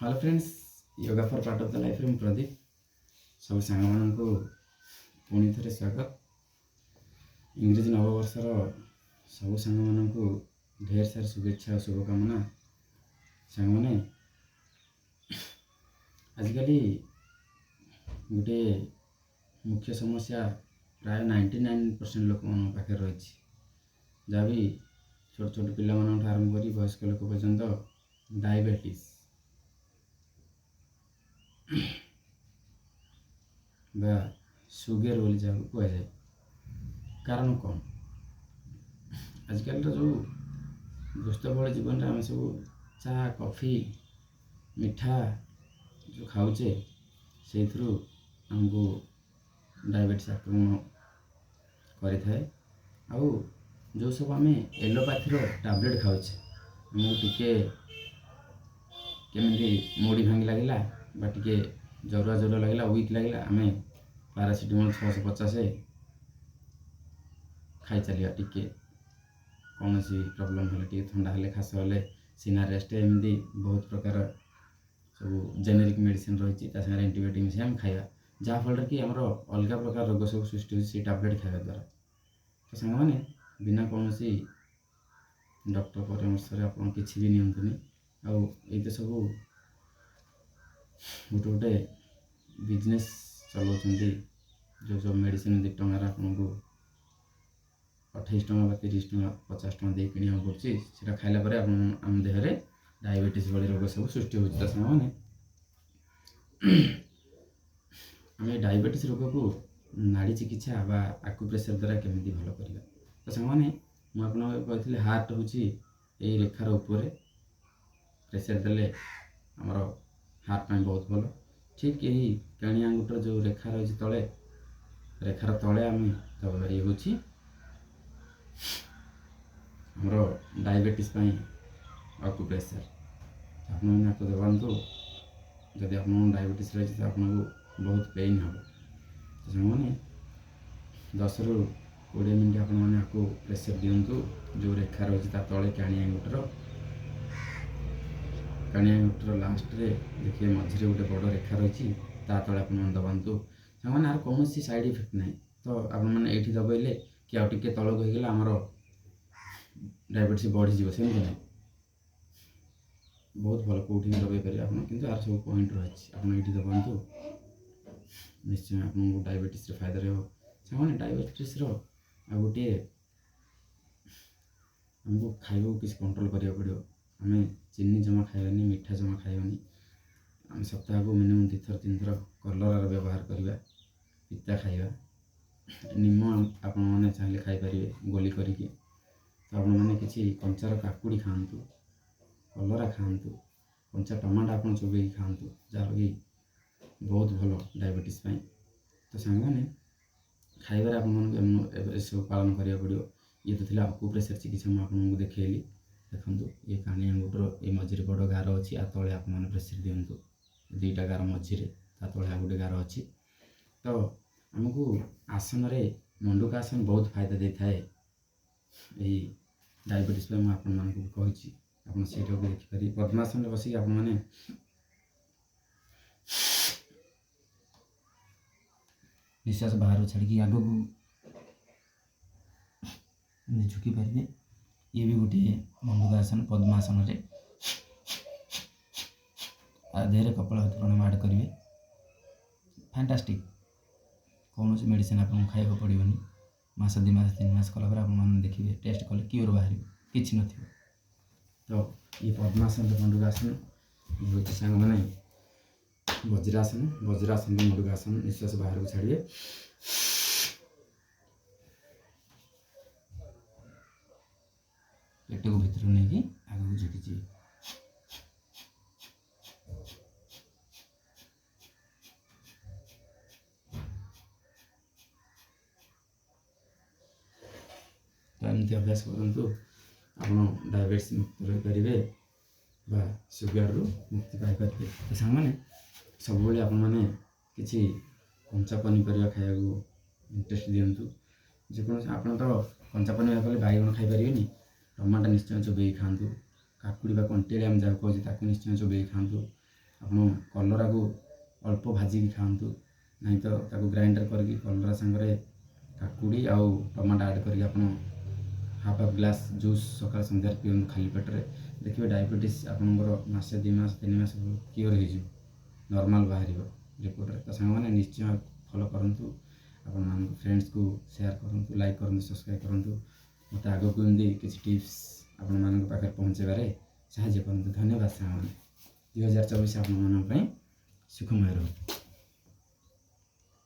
Hello friends, yoga for part of the ଲାଇଫ୍ରେ ମୁଁ ପ୍ରଦୀପ। ସବୁ ସାଙ୍ଗମାନଙ୍କୁ ପୁଣି ଥରେ ସ୍ୱାଗତ। ଇଂରେଜୀ ନବବର୍ଷର ସବୁ ସାଙ୍ଗମାନଙ୍କୁ ଢେର ସାରା ଶୁଭେଚ୍ଛା ଓ ଶୁଭକାମନା। ସାଙ୍ଗମାନେ, ଆଜିକାଲି ଗୋଟିଏ ମୁଖ୍ୟ ସମସ୍ୟା ପ୍ରାୟ 99% ଲୋକମାନଙ୍କ ପାଖରେ ରହିଛି, ଯାହା ବି ଛୋଟ ଛୋଟ ପିଲାମାନଙ୍କଠୁ ଆରମ୍ଭ କରି ବୟସ୍କ ଲୋକ ପର୍ଯ୍ୟନ୍ତ, ଡାଇବେଟିସ୍ ବା ସୁଗର ବୋଲି ଯାହାକୁ କୁହାଯାଏ। କାରଣ କ'ଣ? ଆଜିକାଲିର ଯେଉଁ ବ୍ୟସ୍ତବହୁଳ ଜୀବନରେ ଆମେ ସବୁ ଚା, କଫି, ମିଠା ଯେଉଁ ଖାଉଛେ, ସେଇଥିରୁ ଆମକୁ ଡାଇବେଟିସ୍ ଆକ୍ରମଣ କରିଥାଏ। ଆଉ ଯେଉଁ ସବୁ ଆମେ ଏଲୋପାଥିର ଟାବଲେଟ୍ ଖାଉଛେ, ଆମକୁ ଟିକେ କେମିତି ମୋଡ଼ି ଭାଙ୍ଗି ଲାଗିଲା ବା ଟିକେ ଜରୁଆ ଜରୁଆ ଲାଗିଲା, ୱିକ୍ ଲାଗିଲା, ଆମେ ପାରାସିଟାମଲ୍ 650 ଖାଇ ଚାଲିବା। ଟିକେ କୌଣସି ପ୍ରୋବ୍ଲେମ୍ ହେଲେ, ଟିକେ ଥଣ୍ଡା ହେଲେ, ଖାସ ହେଲେ ସିନାରେଷ୍ଟ, ଏମିତି ବହୁତ ପ୍ରକାର ସବୁ ଜେନେରିକ୍ ମେଡ଼ିସିନ୍ ରହିଛି, ତା ସାଙ୍ଗରେ ଆଣ୍ଟିବାୟୋଟିକ୍ ମିଶାଇ ଆମେ ଖାଇବା, ଯାହାଫଳରେ କି ଆମର ଅଲଗା ପ୍ରକାର ରୋଗ ସବୁ ସୃଷ୍ଟି ହେଉଛି ସେଇ ଟାବଲେଟ୍ ଖାଇବା ଦ୍ୱାରା। ତ ସାଙ୍ଗମାନେ, ବିନା କୌଣସି ଡକ୍ଟର ପରାମର୍ଶରେ ଆପଣ କିଛି ବି ନିଅନ୍ତୁନି। ଆଉ ଏଇ ତ ସବୁ ଗୋଟେ ଗୋଟେ ବିଜନେସ୍ ଚଲାଉଛନ୍ତି, ଯେଉଁ ସବୁ ମେଡ଼ିସିନ୍ 2 ଟଙ୍କାର ଆପଣଙ୍କୁ 28 ଟଙ୍କା ବା 30 ଟଙ୍କା, 50 ଟଙ୍କା ଦେଇ କିଣିବାକୁ ପଡ଼ୁଛି, ସେଇଟା ଖାଇଲା ପରେ ଆପଣ ଆମ ଦେହରେ ଡାଇବେଟିସ୍ ଭଳି ରୋଗ ସବୁ ସୃଷ୍ଟି ହେଉଛି। ତ ସାଙ୍ଗମାନେ, ଆମେ ଡାଇବେଟିସ୍ ରୋଗକୁ ନାଡ଼ି ଚିକିତ୍ସା ବା ଆକୁପ୍ରେସର ଦ୍ୱାରା କେମିତି ଭଲ କରିବା? ତ ସାଙ୍ଗମାନେ, ମୁଁ ଆପଣଙ୍କୁ କହିଥିଲି ହାର୍ଟ ହେଉଛି ଏଇ ରେଖାର ଉପରେ ପ୍ରେସର ଦେଲେ ଆମର ହାର୍ଟ ପାଇଁ ବହୁତ ଭଲ। ଠିକ୍ ଏହି କାଣି ଆଙ୍ଗୁଠିର ଯେଉଁ ରେଖା ରହିଛି ତଳେ, ରେଖାର ତଳେ ଆମେ ଦବା, ଇଏ ହେଉଛି ଆମର ଡାଇବେଟିସ୍ ପାଇଁ ଆକୁପ୍ରେସର। ଆପଣମାନେ ଆକୁ ଦବାନ୍ତୁ, ଯଦି ଆପଣଙ୍କୁ ଡାଇବେଟିସ୍ ରହିଛି ତ ଆପଣଙ୍କୁ ବହୁତ ପେନ୍ ହେବ। ତ ସାଙ୍ଗମାନେ, 10ରୁ 20 ମିନିଟ୍ ଆପଣମାନେ ଆକୁ ପ୍ରେସର ଦିଅନ୍ତୁ, ଯେଉଁ ରେଖା ରହିଛି ତା ତଳେ କାଣି ଆଙ୍ଗୁଠିର, କାଣି ଆଙ୍ଗୁଠିର ଲାଷ୍ଟରେ ଦେଖିବେ ମଝିରେ ଗୋଟେ ବଡ଼ ରେଖା ରହିଛି, ତା ତଳେ ଆପଣମାନେ ଦବାନ୍ତୁ। ସାଙ୍ଗମାନେ, ଆର କୌଣସି ସାଇଡ଼୍ ଇଫେକ୍ଟ ନାହିଁ। ତ ଆପଣମାନେ ଏଇଠି ଦବେଇଲେ କି ଆଉ ଟିକେ ତଳକୁ ହେଇଗଲେ ଆମର ଡାଇବେଟିସ୍ ବଢ଼ିଯିବ, ସେମିତି ନାହିଁ। ବହୁତ ଭଲ, କେଉଁଠି ବି ଦବେଇ ପାରିବେ ଆପଣ, କିନ୍ତୁ ଆର ସବୁ ପଏଣ୍ଟ ରହିଛି। ଆପଣ ଏଇଠି ଦବାନ୍ତୁ, ନିଶ୍ଚୟ ଆପଣଙ୍କୁ ଡାଇବେଟିସ୍ରେ ଫାଇଦା ରହିବ। ସାଙ୍ଗମାନେ, ଡାଇବେଟିସ୍ର ଆଉ ଗୋଟିଏ ଆମକୁ ଖାଇବାକୁ କିଛି କଣ୍ଟ୍ରୋଲ୍ କରିବାକୁ ପଡ଼ିବ। ଆମେ ଚିନି ଜମା ଖାଇବାନି, ମିଠା ଜମା ଖାଇବାନି। ଆମେ ସପ୍ତାହକୁ ମିନିମମ୍ 2ଥର 3ଥର କଲରାର ବ୍ୟବହାର କରିବା, ପିତା ଖାଇବା, ନିମ ଆପଣମାନେ ଚାହିଁଲେ ଖାଇପାରିବେ ଗୋଲି କରିକି। ତ ଆପଣମାନେ କିଛି କଞ୍ଚାର କାକୁଡ଼ି ଖାଆନ୍ତୁ, କଲରା ଖାଆନ୍ତୁ, କଞ୍ଚା ଟମାଟୋ ଆପଣ ଚୋବେଇକି ଖାଆନ୍ତୁ, ଯାହାକି ବହୁତ ଭଲ ଡାଇବେଟିସ୍ ପାଇଁ। ତ ସାଙ୍ଗମାନେ, ଖାଇବାରେ ଆପଣମାନଙ୍କୁ ଏସବୁ ପାଳନ କରିବାକୁ ପଡ଼ିବ। ଇଏ ତ ଥିଲା ଆକୁପ୍ରେସର ଚିକିତ୍ସା, ମୁଁ ଆପଣଙ୍କୁ ଦେଖେଇଲି। ଦେଖନ୍ତୁ, ଇଏ କାଣି ଆଙ୍ଗୁଠିର ଏ ମଝିରେ ବଡ଼ ଗାର ଅଛି, ଆ ତଳେ ଆପଣମାନେ ପ୍ରେସର ଦିଅନ୍ତୁ, 2ଟା ଗାର ମଝିରେ, ତା ତଳେ ଆଉ ଗୋଟେ ଗାର ଅଛି। ତ ଆମକୁ ଆସନରେ ମଣ୍ଡୁକାସନ ବହୁତ ଫାଇଦା ଦେଇଥାଏ ଏଇ ଡାଇବେଟିସ୍ ପାଇଁ। ମୁଁ ଆପଣମାନଙ୍କୁ ବି କହିଛି, ଆପଣ ସେଇଟାକୁ ବି ଦେଖିପାରିବେ। ପଦ୍ମାସନରେ ବସିକି ଆପଣମାନେ ନିଶ୍ୱାସ ବାହାରକୁ ଛାଡ଼ିକି ଆଗକୁ ଝୁକି ପାରିବେ। ଇଏ ବି ଗୋଟିଏ ମଣ୍ଡୁକାସନ। ପଦ୍ମାସନରେ ଆ ଦେହରେ କପାଳଭାତି ପ୍ରାଣାୟାମ ଆଡ଼୍ କରିବେ। ଫାଣ୍ଟାଷ୍ଟିକ୍, କୌଣସି ମେଡ଼ିସିନ୍ ଆପଣଙ୍କୁ ଖାଇବାକୁ ପଡ଼ିବନି। ମାସ, 2 ମାସ, 3 ମାସ କଲା ପରେ ଆପଣମାନେ ଦେଖିବେ, ଟେଷ୍ଟ କଲେ କ୍ୟୁର୍ ବାହାରିବ, କିଛି ନଥିବ। ତ ଇଏ ପଦ୍ମାସନ, ମଣ୍ଡୁକାସନ ଇଏ ହେଉଛି ସାଙ୍ଗମାନେ ବଜ୍ରାସନ। ବଜ୍ରାସନ, ମଣ୍ଡୁକାସନ, ନିଶ୍ୱାସ ବାହାରକୁ ଛାଡ଼ିବେ, ପେଟକୁ ଭିତରକୁ ନେଇକି ଆଗକୁ ଝୁକିଯିବେ। ତ ଏମିତି ଅଭ୍ୟାସ କରନ୍ତୁ, ଆପଣ ଡାଇବେଟିସ୍ ମୁକ୍ତ ରହିପାରିବେ ବା ସୁଗାରରୁ ମୁକ୍ତି ପାଇପାରିବେ। ତ ସାଙ୍ଗମାନେ, ସବୁବେଳେ ଆପଣମାନେ କିଛି କଞ୍ଚା ପନିପରିବା ଖାଇବାକୁ ଇଣ୍ଟରେଷ୍ଟ ଦିଅନ୍ତୁ। ଯେକୌଣସି ଆପଣ ତ କଞ୍ଚା ପନିପରିବା କଲେ ବାଇଗଣ ଖାଇପାରିବେନି, ଟମାଟୋ ନିଶ୍ଚୟ ଚୋବେଇକି ଖାଆନ୍ତୁ, କାକୁଡ଼ି ବା କଣ୍ଟେଳି ଆମେ ଯାହାକୁ କହୁଛେ ତାକୁ ନିଶ୍ଚୟ ଚୋବେଇକି ଖାଆନ୍ତୁ। ଆପଣ କଲରାକୁ ଅଳ୍ପ ଭାଜିକି ଖାଆନ୍ତୁ, ନାହିଁ ତ ତାକୁ ଗ୍ରାଇଣ୍ଡର କରିକି କଲରା ସାଙ୍ଗରେ କାକୁଡ଼ି ଆଉ ଟମାଟୋ ଆଡ଼୍ କରିକି ଆପଣ ହାଫ୍ ହାଫ୍ ଗ୍ଲାସ୍ ଜୁସ୍ ସକାଳ ସନ୍ଧ୍ୟାରେ ପିଅନ୍ତୁ ଖାଲି ପେଟରେ। ଦେଖିବେ ଡାଇବେଟିସ୍ ଆପଣଙ୍କର ମାସେ, 2 ମାସ, 3 ମାସ କ୍ୟୁର୍ ହେଇଯିବ, ନର୍ମାଲ୍ ବାହାରିବ ରିପୋର୍ଟରେ। ତ ସାଙ୍ଗମାନେ, ନିଶ୍ଚୟ ଫଲୋ କରନ୍ତୁ, ଆପଣମାନଙ୍କ ଫ୍ରେଣ୍ଡସ୍କୁ ସେୟାର କରନ୍ତୁ, ଲାଇକ୍ କରନ୍ତୁ, ସବସ୍କ୍ରାଇବ୍ କରନ୍ତୁ। ମୋତେ ଆଗକୁ ଏମିତି କିଛି ଟିପ୍ସ ଆପଣମାନଙ୍କ ପାଖରେ ପହଞ୍ଚାଇବାରେ ସାହାଯ୍ୟ କରନ୍ତୁ। ଧନ୍ୟବାଦ ସାଙ୍ଗମାନେ। 2024 ଆପଣମାନଙ୍କ ପାଇଁ ସୁଖମୟ ରହୁ।